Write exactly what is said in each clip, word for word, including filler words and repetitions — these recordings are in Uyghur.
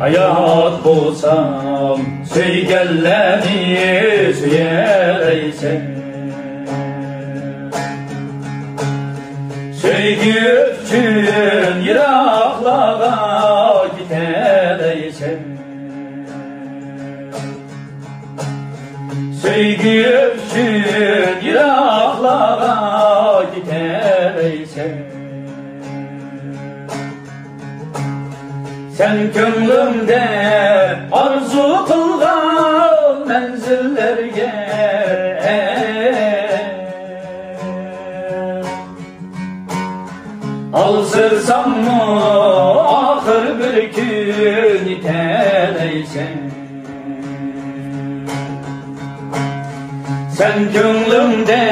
ھايات بولساڭ، سۆيگەنلەرنى سۆيەلەيسەن. سۆيگۈ ئۈچۈن يىراقلارغا كېتەلەيسەن. سۆيگۈ ئۈچۈن يىراقلارغا كېتەلەيسەن. سەن كۆڭلۈڭدە ئارزۇ قىلغان مەنزىللەرگە ھالسىرىساڭمۇ، ئاخىر بىر كۈن يېتەلەيسەن. سەن كۆڭلۈڭدە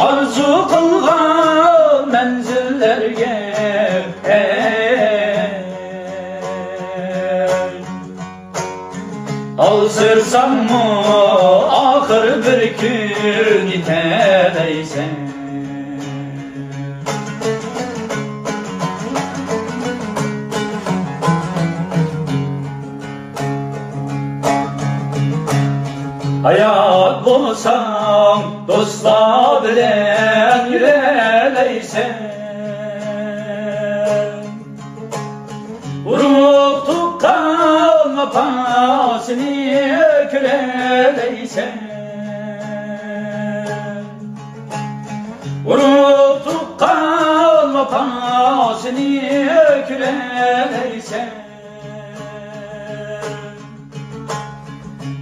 ئارزۇ قىلغان مەنزىللەرگە ھالسىرىساڭمۇ، ئاخىر بىر كۈن يېتەلەيسەن. ھايات بولساڭ، دوستلار بىلەن يۈرەلەيسەن. ئۇرۇق-تۇغقان ۋاپاسىنى كۆرەلەيسەن. ئۇرۇق-تۇغقان ۋاپاسىنى كۆرەلەيسەن.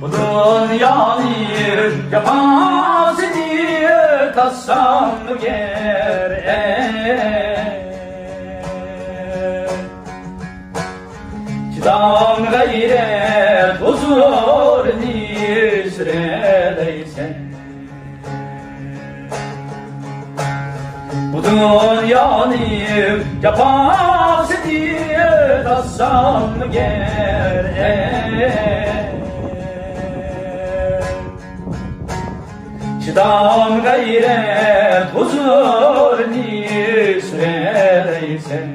بۇ دۇنيانى جاپاسىنى تارتساڭمۇ گەر، چىدام، غەيرەت، ھۇزۇرنى سۈرەلەيسەن. بۇ دۇنيانى جاپاسىنى تارتساڭمۇ گەر، چىدام، غەيرەت، ھۇزۇرنى سۈرەلەيسەن.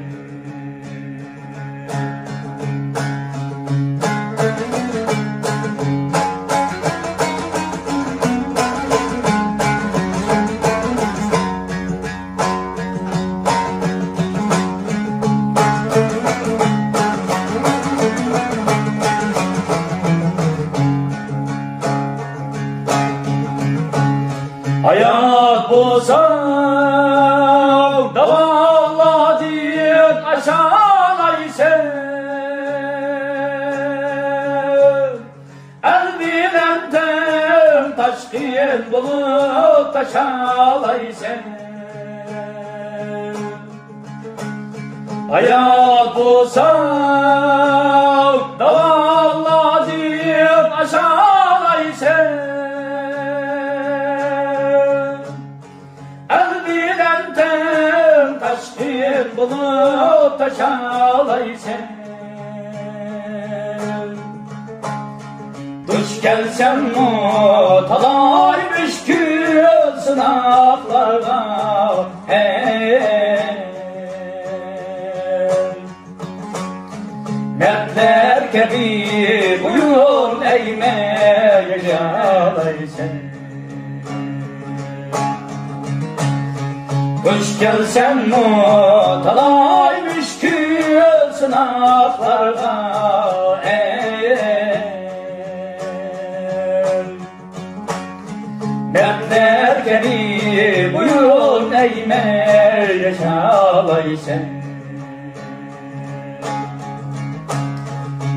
ھايات بولساڭ، داۋانلاردىن ئاشالايسەن. ئەل بىلەن تەڭ تاشقىن بولۇپ تاشالايسەن. ھايات بولساڭ، داۋانلاردىن ئاشالايسەن. ئەل بىلەن تەڭ تاشقىن بولۇپ تاشالايسەن. دۇچ كەلسەڭمۇ تالاي مۈشكۈل سىناقلارغا، ھەي. مەردلەر كەبى بويۇن ئەگمە ياشالايسەن. دۇچ كەلسەممۇ تالاي مۈشكۈل سىناقلارغا، ئەي. مەردلەر كەبى بويۇن ئەگمە ياشالايسەن.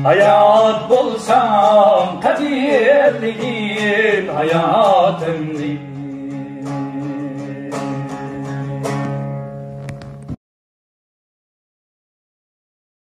ھايات بولساڭ قەدىرلىگىن ھاياتىڭنى،